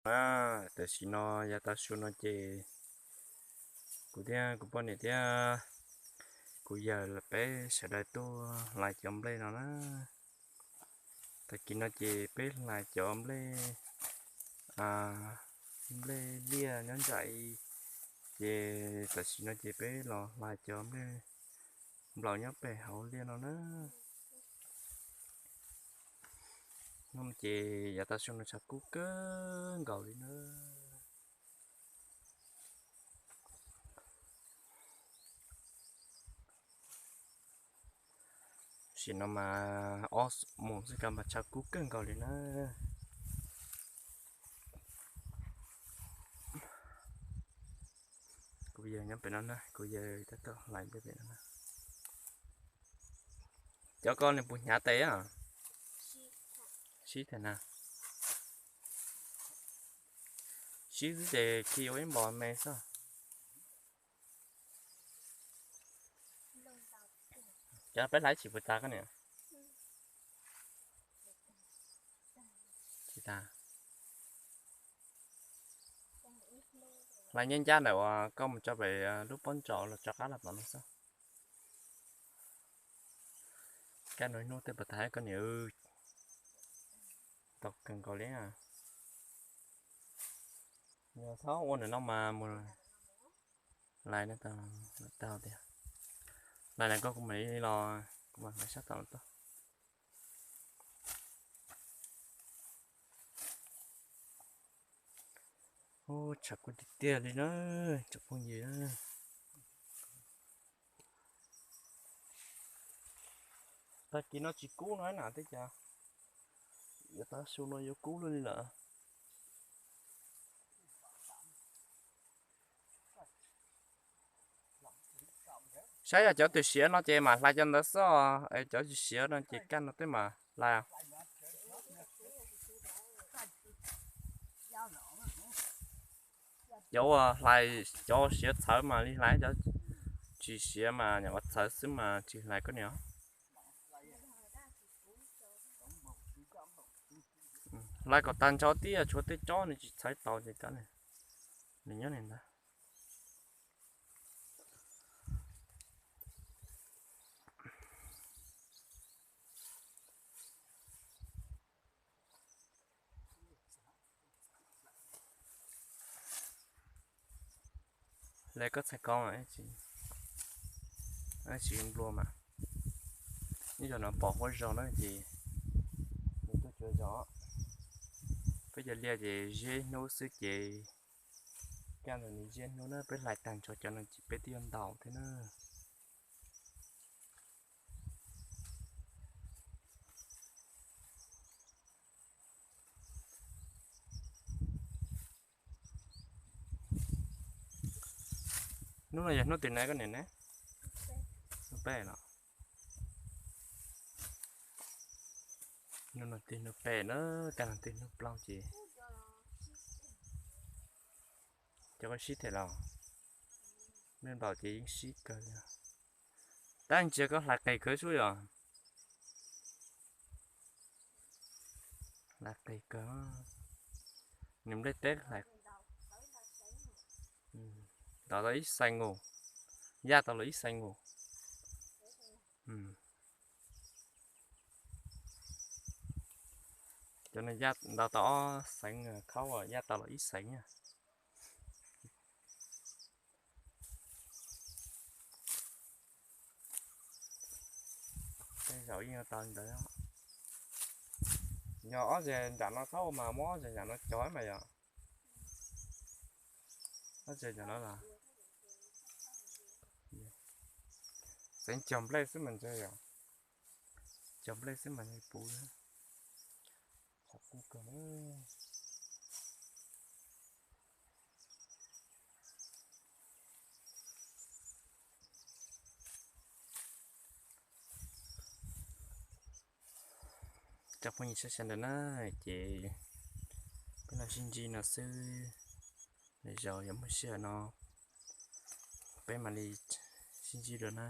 Na, tam sim no yav tav su no ces kuv thiab kuv poj niam thiab kuv yawg peb sawv daws tuaj hlais cov nplej no na. Tag kis no ces peb hlais cov nplej, nplej liaj nyob ntsam i, ces tam sim no ces peb los hlais cov nplej nplaum nyob pem hauv liaj no na. No ces yav tav su no tshav kub kawg nkaus li na. Sim no mas ob moos xwb kav mas tshav kub kawg nkaus li na. Kuv yawg nyob pem no na, kuv yawg tab tom hlais nplej pem no na. Cov ko nws puas hnyav tes? Sib tag na. Sib xwb ces khi ua ib npos me xwb. Cov peb hlais tsis puas tas koj niam? Tsis tas. Hlais nyab ncab ntawm uas koj mus tso pem lub pob ntsaum los rov qab los tom no xwb. Kaj no hnub tej puas tas koj niam? Tau kawg nkaus li. Yog txhob ua ntawm no mas mus hlais no tau tiag. Hlais no koj kuv mam li los, kuv mam hlais sab tom no tuaj. Ub, tshav kub tiag tiag li na, tsoom phooj ywg. Tag kis no tsis kub no na, tej cas yav tav su no yuav kub luaj li lawm. Saib yog cov twg siav no ces mam hlais cov ntawd xwb, es cov tsis siav no ces kaj no tej mam hlais. Cov uas hlais, cov siav txhawv mas li hlais, cov tsis siav mas nyuam qhuav txhawv xwb mas tsis hlais koj niam. Hlais kom tag nrho tiag, tshuav tej tsob nws tsis txhawv tau ces cov nws nyob li ntawd. Hle koj txhais ko, tsis nplua mas. Ib zaug no pom huab zog na ces nws tuaj cuav zog. Peb cov liaj ces ziab ib hnub xwb ces, kaj ntawd nws ziab hnub na, peb hlais tag nrho cov no ces peb twb yuav ntaus thiab na. Hnub no yog hnub twg na koj niam ne? Hnub peb los? Hnub no twb hnub peb na, kaj no twb hnub plaub ces. Cov koj sib them los? Neb npaum ces yeej sib kawg li. Tab ntsia koj hlais qis kawg sub yom. Hlais qis kawg. Nws nplej teb hlais. Ntaus tau ib xees nkaus, yaj tau los ib xees nkaus. Cov no yaj ntaus tau ob xeev, khaub yaj tau los ib xeev na. Tej zaum yeej tau ntawd. Yog ob zeg nram no txhob ua mas muab ob zeg nram no cog mas yog. Ob zeg nram no los. Xeev cog nplej xwb mas ntshe yog. Cog nplej xwb mas puv. Qhov kub kawg. Cov phooj ywg sawv daws na, ces peb los sib ntsib no xwb. Lwm zaus yog muaj sij hawm no peb mam li sib ntsib dua na.